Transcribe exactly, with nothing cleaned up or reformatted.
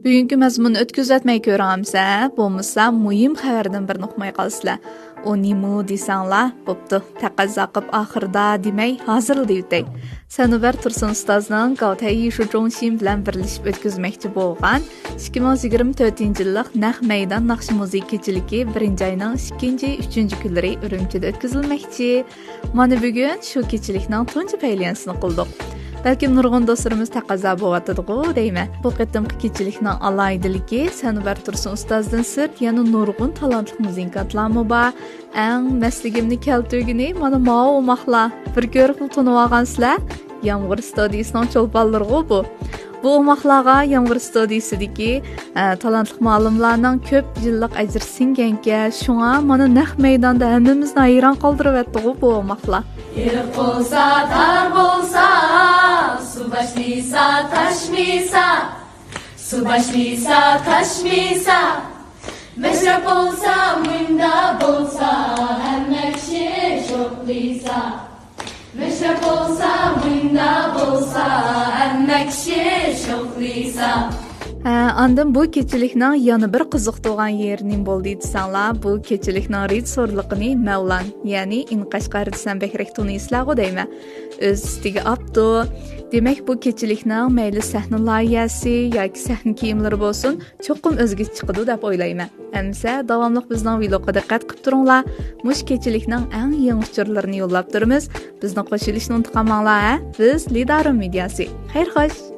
بۈگۈنكى مەزمۇننى ئۆتكۈزۈۋەتمەي كۆرۈڭ ئەمسە، بولمىسا مۇھىم خەۋەردىن بىرنى ئۇقماي قالىسىلەر. ئۇ نېمە دېسەڭلار، بوپتۇ، تەقەززا قىپ ئاخىرىدا دېمەي، ھازىرلا دېيىۋېتەي. سەنۇبەر تۇرسۇن ئۇستازنىڭ گاۋتەي يىشۇ جوڭشىن بىلەن بىرلىشىپ ئۆتكۈزمەكچى بولغان ئىككى مىڭ يىگىرمە تۆتىنچى يىللىق نەق مەيدان ناخشا مۇزىكا كېچىلىكى بىرىنچى ئاينىڭ ئىككىنچى، ئۈچىنچى كۈنلىرى ئۈرۈمچىدە ئۆتكۈزۈلمەكچى. مانا بۈگۈن شۇ كېچىلىكنىڭ تۇنجى پەيلىيەنسىنى قىلدۇق. بەلكىم نۇرغۇن دوستلىرىمىز تەقەززا بولۇۋاتىدىغۇ دەيمەن. بۇ قېتىمقى كېچىلىكنىڭ ئالاھىدىلىكى، سەنۇبەر تۇرسۇن ئۇستازدىن سىرت يەنە نۇرغۇن تالانتلىق مۇزىكانتلارمۇ بار. ئەڭ مەستلىكىمنى كەلتۈرگىنى مانا ماۋۇ ئوماقلار. بىر كۆرۈپلا تونۇۋالغانسىلەر، يامغۇر ستۇدىيىسىنىڭ چولپانلىرىغۇ بۇ. بۇ ئوماقلارغا يامغۇر ستۇدىيىسىدىكى، ئە، تالانتلىق مۇئەللىملارنىڭ كۆپ يىللىق ئەجرى سىڭگەنكەن، شۇڭا مانا نەق مەيداندا ھەممىمىزنى ھەيران قالدۇرۇۋەتتىغۇ بۇ ئوماقلار. ئېرىق بولسا، تار بولسا، سۇ باشلىسا، تاشمىسا، سۇ باشلىسا، تاشمىسا، مەشرەپ بولسا، مۇندا بولسا، ھەممە كىشى شوخلىسا. مەشرەپ بولسا، مۇندا بولسا، ھەممە كىشى شوخلىسا. ھە، ئاندىن بۇ كېچىلىكنىڭ يەنە بىر قىزىقتۇرغان يېرى نېمە بولدى دېسەڭلار، بۇ كېچىلىكنىڭ رېژىسسورلۇقىنى مەۋلان، يەنى ئىنقەشقەر دېسەم بەكرەك تونۇيسىلەرغۇ دەيمەن، ئۆز ئۈستىگە ئاپتۇ. دېمەك، بۇ كېچىلىكنىڭ مەيلى سەھنە لايىھەسى ياكى سەھنە كىيىملىرى بولسۇن، چوقۇم ئۆزگىچە چىقىدۇ دەپ ئويلايمەن. ئەمىسە داۋاملىق بىزنىڭ ۋلوگقا دىققەت قىلىپ تۇرۇڭلار. مۇشۇ كېچىلىكنىڭ ئەڭ يېڭى ئۇچۇرلىرىنى يوللاپ تۇرىمىز. بىزنى قوشۇۋېلىشنى ئۇنتۇپ قالماڭلار، ھە؟ بىز لىدارۇم مېدىياسى. خەير خوش!